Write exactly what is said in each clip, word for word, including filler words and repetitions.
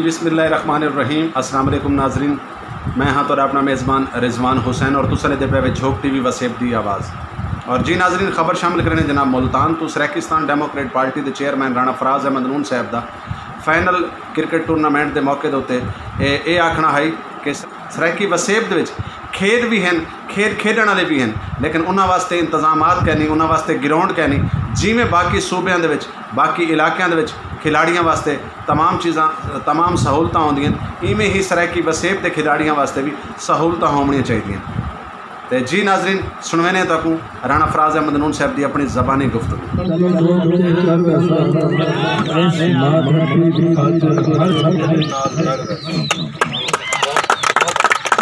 بسم اللہ الرحمن الرحیم۔ السلام علیکم ناظرین، میں ہاں تہاݙا اپݨا میزبان رضوان حسین اور تساں ݙیہدے پئے وے جھوک ٹی وی وسیب دی آواز۔ اور جی ناظرین، خبر شامل کریندے جناب ملتان توں۔ سرائیکستان ڈیموکریٹ پارٹی دے چیئرمین رانا فراز احمد نون صاحب دا فائنل کرکٹ ٹورنامنٹ دے موقع دے اتے اے اے آکھݨا ہئی کہ سرائیکی وسیب دے وچ کھیݙ وی ہن، کھیݙ کھیݙݨ والے وی ہن، لیکن انہاں واسطے انتظامات کینی، انہاں واسطے گراؤنڈ کینی۔ جیویں باقی صوبیاں دے وچ، باقی علاقیاں دے وچ کھلاڑیاں واسطے تمام چیزاں، تمام سہولتاں ہوندیاں، ایویں ہی سرائیکی وسیب دے کھلاڑیاں واسطے وی سہولتاں ہووݨیاں چاہیدیاں۔ تے جی ناظرین، سݨویندے تہاکوں رانا فراز احمد نون صاحب دی اپݨی زبانی گفتگو۔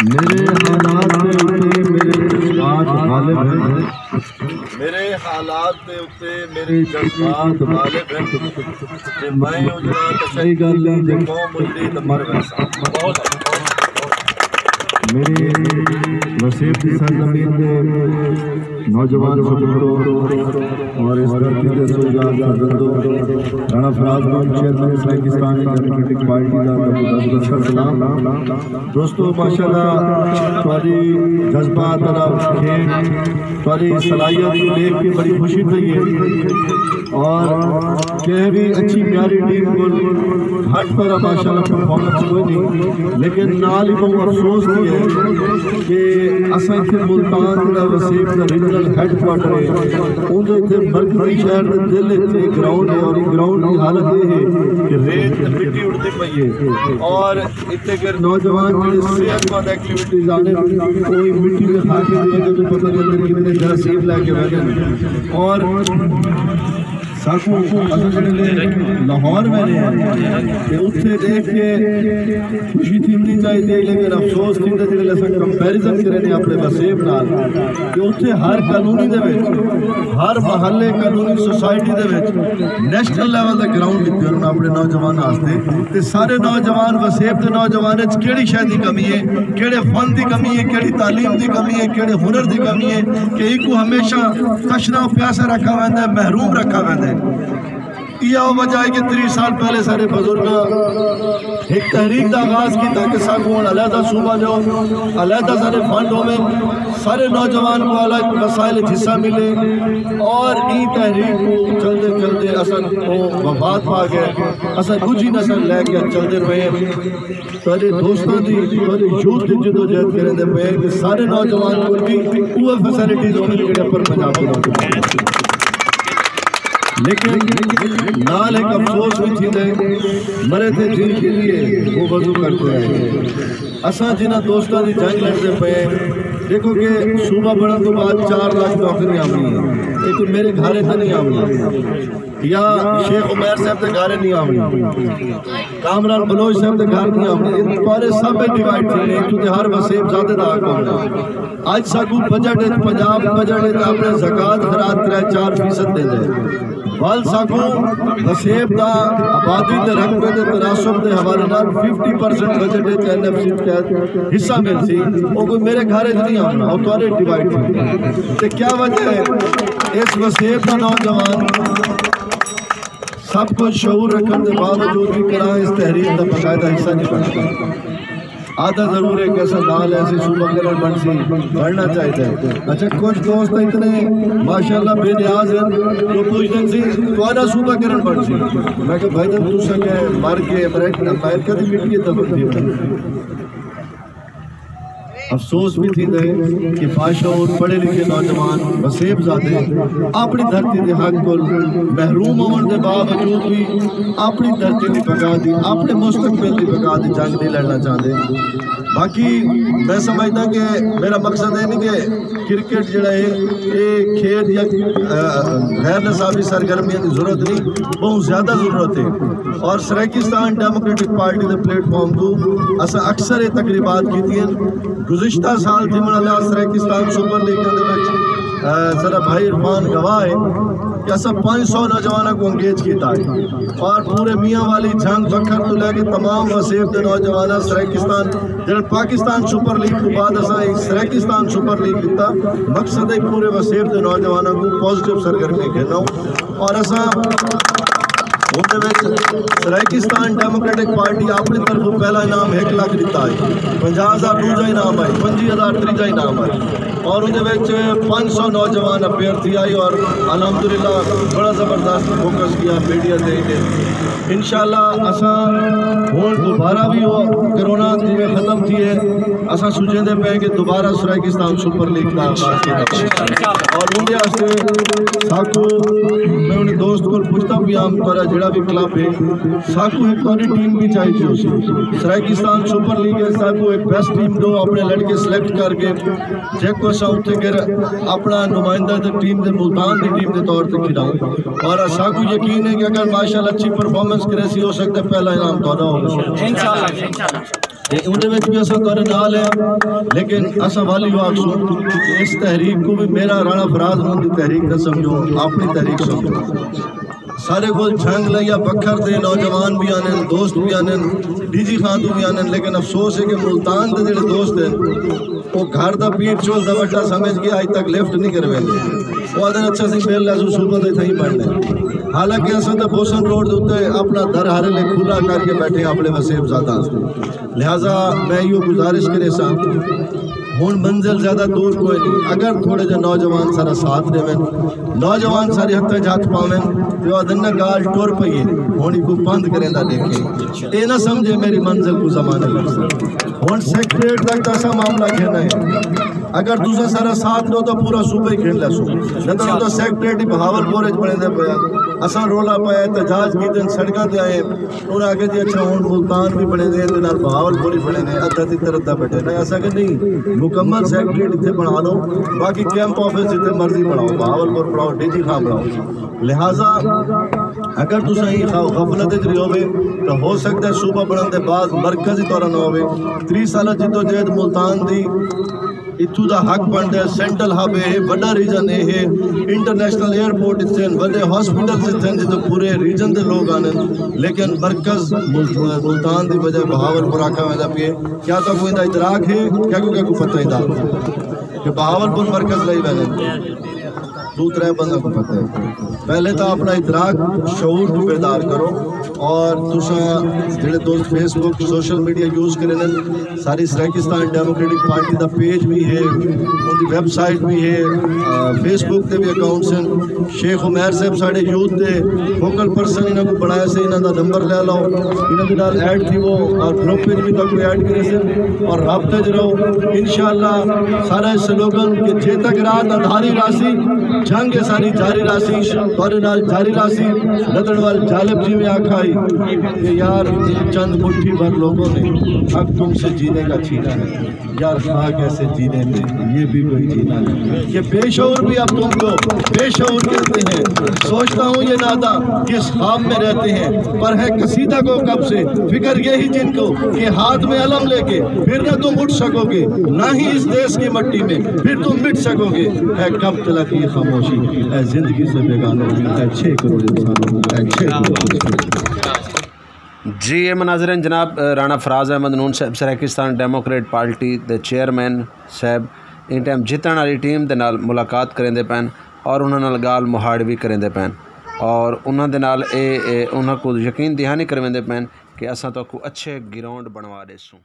میرے حالات دے اتے میرے جذبات غالب ہن۔ میرے حالات دے اتے میرے جذبات غالب ہن۔ جے میں اجڑاں تاں صحیح ڳالھ ہے، جے قوم اجڑی تاں مر ویساں۔ میرے وسیب دی سرزمین دے نوجوان سپوتو اور اس دھرتی دے سوجھا فرزندو، رانا فراز نون چیئرمین سرائیکستان ڈیموکریٹک پارٹی دا تہاکوں درخواست سلام۔ دوستو، ماشاءاللہ، تہاݙی جذبات، تہاݙا کھیݙ، تہاݙی صلاحیت کوں ݙیکھ کے بڑی خوشی تھئی ہے۔ اور کہیں بھی اچھی پیاری ٹیم کوں ہر طرح ماشاءاللہ پرفارمنس کوئی نہیں، لیکن نال ہی بہت افسوس تھی ہے کہ اساں اتھے ملتان جڑا وسیب دا ریجنل ہیڈ کوارٹر ہے، اون دے اتھے مرکزی شہر دے دل وچ ایک گراؤنڈ ہے، اور ایک گراؤنڈ دی حالت یہ ہے کہ ریت تے مٹی اڑدی پئی ہے، اور اتھے کے نوجوان جڑے صحت مند ایکٹیویٹیز آنے، کوئی مٹی دے خاکے دی وجہ توں پتہ نہیں اندر کتنے جراثیم لے کے بیٹھے ہیں۔ اور ساکوں اساں جڑے لاہور ویندے ہیں تے اتھے دیکھ کے خوشی تھیندی چاہیدی ہے، لیکن افسوس تھیندا جڑے اساں کمپیریزن کریندے اپݨے وسیب نال کہ اتھے ہر کالونی دے وچ، ہر محلے کالونی سوسائٹی دے وچ نیشنل لیول دا گراؤنڈ ݙتے ہوئے اپݨے نوجوان واسطے، تے سارے نوجوان وسیب دے نوجوان وچ کیڑھی شے دی کمی ہے، کیڑھے فن دی کمی ہے، کیڑھی تعلیم دی کمی ہے، کیڑھے ہنر دی کمی ہے کہ ایکوں ہمیشہ تشنا پیاسا رکھا ویندا ہے، محروم رکھا ویندا ہے۔ ایہا وجہ ہے کہ تریہہ سال پہلے سارے بزرگاں ایک تحریک دا آغاز کیتا کہ ساکوں ہن علیحدہ صوبہ ݙیو، علیحدہ سارے فنڈ ہوون، سارے نوجوان کوں الگ وسائل وچ حصہ ملے، اور ایں تحریک کوں چلدے چلدے اساں او وفات پا ڳئے۔ اساں ݙوجھی نسل لے کے چلدے پئے ہیں۔ تہاݙے دوستاں دی، تہاݙے یوتھ دی جدوجہد کریندے پئے ہیں کہ سارے نوجوان کوں بھی اوہے فیسلٹیز ہوون جیڑھے اپر پنجاب دے نوجوان۔ لیکن نال ہک افسوس بھی تھیندا ہے، مرے تھے جن کے لیے وہ وضو کرتے رہے۔ اساں جنہاں دوستاں دی جنگ لڑدے پئے ہیں، دیکھو کہ صوبہ بݨݨ توں بعد چار لاکھ نوکریاں آوݨیاں، اے کوئی میرے گھر تے نہیں آوݨی، یا شیخ عمیر صاحب دے گھر نہیں آوݨی، کامران بلوچ صاحب دے گھر نہیں آوݨی، اے سارے سب ڈیوائیڈ تھیندے، اتھوں تے ہر وسیب زادے دا حق ہوندا۔ اڄ ساکوں بجٹ وچ، پنجاب بجٹ وچ اپݨے زکوٰۃ خیرات ترے چار فیصد ݙیندے، ول ساکوں وسیب دا آبادی تے رقبے دے تناسب دے حوالے نال ففٹی پرسنٹ بجٹ وچ این ایف سی تحت حصہ ملسی، او کوئی میرے گھر وچ نہیں آوݨا، او تہاݙے ڈیوائیڈ تھیندے۔ تے کیا وجہ ہے؟ اس وسیب دا نوجوان سب کچھ شعور رکھݨ دے باوجود بھی کراں اس تحریک دا باقاعدہ حصہ نہیں بݨدا۔ آہدا ضرور ہے کہ اساں نال ایسی صوبہ کرݨ بݨسی، بݨݨا چاہیدا ہے۔ اچھا، کچھ دوست اتنے ماشاءاللہ بے نیاز ہیں، جو پوچھدے سی، تہاݙا صوبہ کرݨ بݨسی؟ میں کہا، بھائی جان، تساں کہ مر کے امریکہ، امریکہ دی مٹی دفن تھی۔ افسوس بھی تھیندا ہے کہ باشعور پڑھے لکھے نوجوان وسیب زادے اپݨی دھرتی دے حق کول محروم ہووݨ دے باوجود بھی اپݨی دھرتی دی بقا دی، اپݨے مستقبل دی بقا دی جنگ نہیں لڑنا چاہندے۔ باقی میں سمجھدا کہ میرا مقصد اے نہیں کہ کرکٹ جڑا ہے، اے کھیڈ یا، آ، غیر نصابی سرگرمیاں دی ضرورت نہیں، بہت زیادہ ضرورت ہے۔ اور سرائیکستان ڈیموکریٹک پارٹی دے پلیٹ فارم توں اساں اکثر اے تقریبات کیتیاں۔ گزشتہ سال تھیوݨ والا سرائیکستان سپر لیگ دے وچ، آ، سارا بھائی عرفان گواہ ہے کہ اساں پنج سو نوجواناں کوں انگیج کیتا ہے اور پورے میاں والی جھنگ بکھر توں لے کے تمام وسیب دے نوجواناں سرائیکستان جیڑھے پاکستان سپر لیگ توں بعد اساں ہک سرائیکستان سپر لیگ ݙتا، مقصد ہے پورے وسیب دے نوجواناں کوں پازیٹیو سرگرمی گھنݨا۔ اور اساں اوندے وچ سرائیکستان ڈیموکریٹک پارٹی اپݨی طرفوں پہلا انعام ہک لکھ ݙتا ہے، پنجاہ ہزار ݙوجھا انعام ہے، پنجی ہزار تریجھا انعام ہے، اور اوندے وچ پنج سو نوجوان ابھیرتھی آئی اور الحمدللہ بڑا زبردست فوکس کیا میڈیا تے۔ انشاءاللہ اساں ہݨ دوبارہ وی او کرونا جیویں ختم تھی ہے، اساں سوچیندے پئے کہ دوبارہ سرائیکستان سپر لیگ دا آغاز کیتا ونڄے۔ اور اوندے واسطے ساکوں، میں انہیں دوست کول پچھدا پیا ہم، تہاݙا جیڑھا وی کلب ہے، ساکوں ہک تہاݙی ٹیم وی چاہیدی ہوسی۔ سرائیکستان سپر لیگ ہے، ساکوں ہک بیسٹ ٹیم ݙو، اپݨے لڑکے سلیکٹ کر کے جیکوں اساں اتھے پھر اپݨا نمائندہ تے ٹیم دے، ملتان دی ٹیم دے طور تے کھڑاؤں۔ اور اساکوں یقین ہے کہ اگر ماشاءاللہ اچھی پرفارمنس کریسی، ہو سکدا ہے پہلا انعام تہاݙا ہووے۔ انشاءاللہ۔ تے اوندے وچ وی اساں تہاݙے نال ہیں، لیکن اساں والی واک سوں کہ اس تحریک کوں وی میرا رانا فراز نوں دی تحریک نہ سمجھو، اپݨی تحریک سمجھو۔ سارے کول جھنگ لئی آ، بکھر دے نوجوان وی آندن، دوست وی آندن، ڈی جی خان توں وی آندن، لیکن افسوس ہے کہ ملتان دے جیڑھے دوست ہیں، او گھر دا پیٹ چول دا وٹا سمجھ کے اڄ تک لفٹ نہیں کرویندے۔ او آندن، اچھا سی، بل لازم صوبہ دے تھئی بݨنا ہے۔ حالانکہ اساں تاں بوسن روڈ دے اتے اپݨا در ہر ویلے کھلا کر کے بیٹھے ہیں اپݨے وسیب زادہ واسطے۔ لہذا میں ایہو گزارش کریساں، ہݨ منزل زیادہ دور کوئی نہیں۔ اگر تھوڑے جے نوجوان سارا ساتھ ݙیون، نوجوان سارے ہتھاں چ ہتھ پاون، تے او آہدن نا ڳالھ ٹر پئی ہے، ہݨ ایکوں بند کریندا ݙیکھیں۔ اے نہ سمجھے میری منزل کوں زمانے لڳسن۔ ہݨ سیکرٹریٹ تک تاں اساں معاملہ گھن آئے۔ اگر تساں سارا ساتھ ݙیو تاں پورا صوبہ ہی گھن لیسوں۔ نہ تاں تاں سیکرٹریٹ ہی بہاول پور وچ بݨیندے پئے۔ اساں رولا پایا، احتجاج کیتے، سڑکاں تے آئے۔ انہاں آکھیا جی اچھا ہݨ ملتان وی بݨیندے تے نال بہاول پور وی بݨیندے، ادھا تتر ادھا بٹے۔ میں اساں کہ نہیں، مکمل سیکرٹریٹ اتھے بݨا لو، باقی کیمپ آفس جتھے مرضی بݨاؤ، بہاول پور بݨاؤ، ڈی جی خان بݨاؤ۔ لہذا اگر تساں ایں خ-، غفلت وچ رہوے تاں ہو سکدا ہے صوبہ بݨن دے بعد مرکز ہی تہاݙا نہ ہووے۔ تریہہ سال جدوجہد ملتان دی اتھوں دا ہک بݨدا ہے، سینٹرل ہب ہے، وݙا ریجن ہے، انٹرنیشنل ایئرپورٹ اتھے ہن، وݙے ہاسپٹلز اتھے ہن، جتھوں پورے ریجن دے لوگ آندن، لیکن مرکز ملت-، ملتان دی بجائے بہاول پور آکھا ویندا پئے۔ کیا تہاکوں ایندا ادراک ہے؟ کیا کوں، کیا کوں پتہ ایندا کہ بہاول پور مرکز لئی ویندن؟ ݙو ترے بندیاں کوں پتہ ہے۔ پہلے تاں اپݨا ادراک، شعور کوں بیدار کرو، اور تساں جیڑھے دوست Facebook, social media use کریندن، ساری سرائیکستان ڈیموکریٹک پارٹی دا پیج وی ہے، اوندی ویب سائٹ وی ہے، آ، فیس بک تے وی اکاؤنٹس ہن۔ شیخ عمیر صاحب ساݙے یوتھ دے فوکل پرسن، انہاں کوں بݨایا سے، انہاں دا نمبر لے لو، انہاں دے نال ایڈ تھیوو، اور گروپ وچ وی تہاکوں ایڈ کریسن، اور رابطے وچ رہو۔ انشاءاللہ سارا سلوگن کہ جے تک رات اندھاری راہسی، جنگ ساری جاری راہسی، تہاݙے نال جاری راہسی۔ ندڑ وال جالب جی میں آکھا ہی کہ یار، چند مٹھی بھر لوگوں نے حق تم سے جینے کا چھینا ہے، یار کھا کیسے جینے میں، یہ بھی کوئی جینا نہیں۔ یہ بے شعور بھی اب تم کو بے شعور کہتے ہیں۔ سوچتا ہوں یہ ناداں کس خواب میں رہتے ہیں، پر ہے قصیدہ کو کب سے فکر یہی جن کو کہ ہاتھ میں علم لے کے پھر نہ تم اٹھ سکو گے، نہ ہی اس دیش کی مٹی میں پھر تم مٹ سکو گے۔ ہے کب تلک یہ خاموشی، ہے زندگی سے بیگانہ، ہے چھ کروڑ انسانوں، ہے چھ کروڑ انسانوں۔ جی، اے مناظرین جناب، رانا فراز احمد نون صاحب، سرائیکستان ڈیموکریٹ پارٹی دے چیئرمین صاحب، ایں ٹائم جتن والی ٹیم دے نال ملاقات کریندے پئن اور انہاں نال ڳالھ مہاڑ وی کریندے پئن اور انہاں دے نال اے، اے، انہاں کوں یقین دہانی کرویندے پئن کہ اساں تہاکوں اچھے گراؤنڈ بݨوا ݙیسوں۔